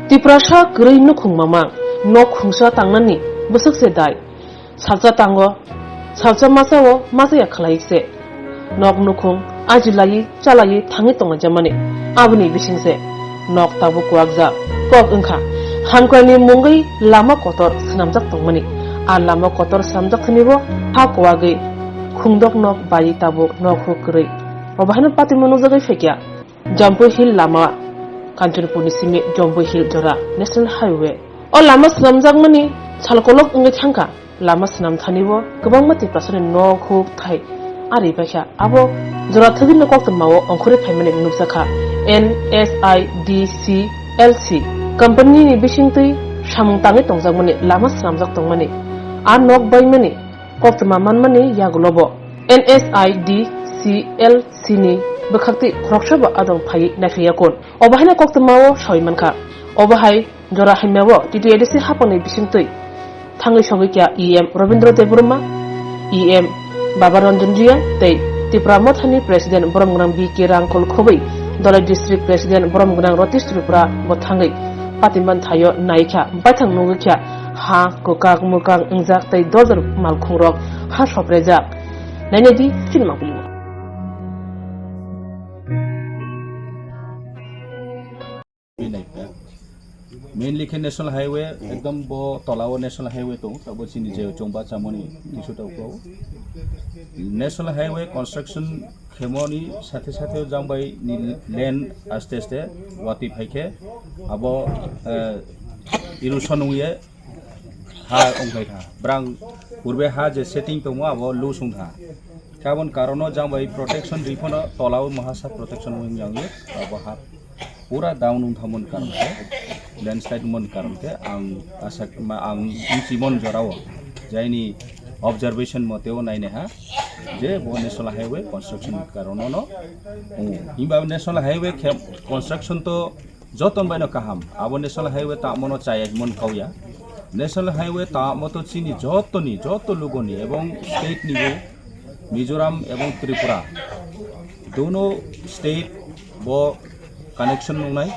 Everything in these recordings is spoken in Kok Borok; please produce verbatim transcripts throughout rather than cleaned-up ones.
Tiprasa kwrwi nukhung mamang, nok khungsa tangnani bwswk se dai. Salsa tango, salsa masa o masa ya khlai se. Nok nukhung aji lai chalai thangwi tongna jamani. Aboni bising se nok tabuk kwak ja kok wngkha. Hamkrai ni mungwi lama kotor swnamjak tongmani. A lama kotor swnamjak thani bo ha kwagwi khungdok nok bai tabuk nok huk kwrwi. Obo haino patimo nukjagwi phaikya. Jampui Hill lama, Kanchanpur ni simi Jampui Hill jora National Highway. O lama swnamjakmani salkolok wngwi thangkha. Lama swnam thani bo kwbangma Tiprasani nok huk thai ari paikha. Abo jora thwgwino koktwma o ongkhorwi phaimani nukjakha. N S I D C L C company ni bisingtwi samung tangwi tongjakmani lama swnamjak tongmani. A nok baimani koktwma manmani yagulobo N S I D C L C ni bwkhaktwi khoroksa bo adong phaiwi naiphaiyakun. Obo haino koktwmao sawi mankha. Obo hai jora hamyao T T A D C hapangni bisingtwi thangwi sogwi kha E M Robindra Debbarma, E M Baba Ranjan Reang tei Tipra Mothani President borom gwnang B K Rangkol khobwi Dhalai District President borom gwnang Ratish Tripura bo thangwi patiman thaio naikha, baithang nugwi kha ha kwkak mwkang wngjak tei dodor malkhungrok ha soprejak. Nainai di chini mangpili. Mainly khe National Highway, ekdom bo tola o National Highway tong, abo chini je chwng bachamoni kisu tau ko. National Highway construction khemoni sathe sathe jang bai ni lane aste aste watwi phai khe abo, eh, erosion wngye ha wngkhai kha. Brang purbe ha je setting tongmo abo loose wngkha. Khe aboni karono jang bai protection ri phano tola o mahasa protection wng yang abo ha pura down wng thamoni karon khe, landslide wngmani karon khe ang asa ma ang wngchimon jorao jaini observation moteo nainaiha je bo National Highway construction ni karono no wngo. Himba National Highway khe construction to joton baino kaham. Abo National Highway tamo no chaya himon kauya. National Highway tamo to chini jotoni, joto lugoni ebong state ni bo Mizoram ebong Tripura. Dono state bo connection nungnai.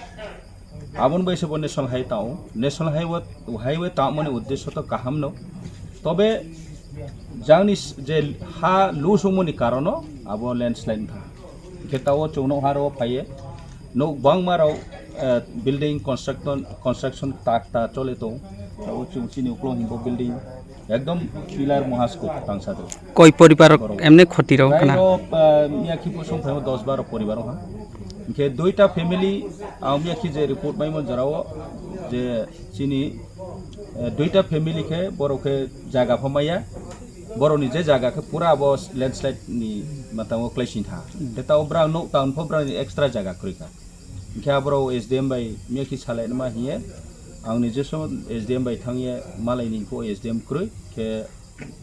Aboni bai se bo National Highway tao. National Highway, Highway tamoni uddesho to kaham no. Tobe jangni s-, je ha loose wngmani karono abo landslide wngkha. Hingke tao chwngno haro phaiye. Nok bangma rok, eh, building construction, construction tak ta chole tong. Tao chwng chini uklong himbo building ekdom pillar muhasko tangsa do. Koi poribar rok borok emne khoti rok khna? Prai rok, ah, miyakhi pusung phaimo dos baro poribar rok ha. Hingke duita family, ah, miyakhi je report maimo jorao je chini, eh, duita family khe borok khe jaga phamaya. Borok ni je jaga khe pura abo landslide ni matango klai sing tha. Khe tao bra nok town pho bra ni extra jaga kwrwi kha. Hingke aborok S D M bai miyakhi salai ma hiye. Ang ni jeso S D M bai thangye malai ni pho S D M kwrwi khe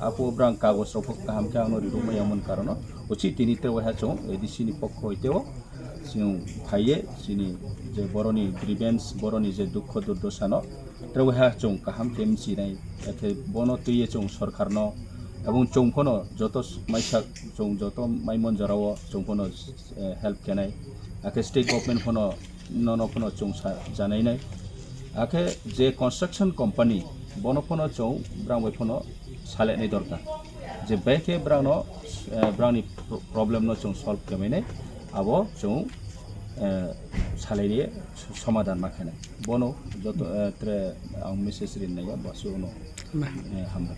apo brang kagoj rok pho kaham khe ano rirok maya mon karono. Uchi tini te waha chong A D C ni pokho hoite o chwng phaiye chini je boroni grievance, boroni je dukho durdosa no tre waha chwng kaham khe mchinai. Akhe bono twiye chwng sorkar no ebong chwng phono joto s-, maisa chwng joto maimon jorao chwng phono, eh, help khenai. Akhe state government phono nono phano chwng sa-, janainai. Akhe je construction company, bono phano chwng brang bai phano salenai dorkar. Je bai khe brangno, eh, brangni pro-, problem no chwng solve kemainai, abo chwng, eh, salaiye somadan ma khenai. Bono joto, eh, tre ang message rinai ya, basuno, eh, hambai.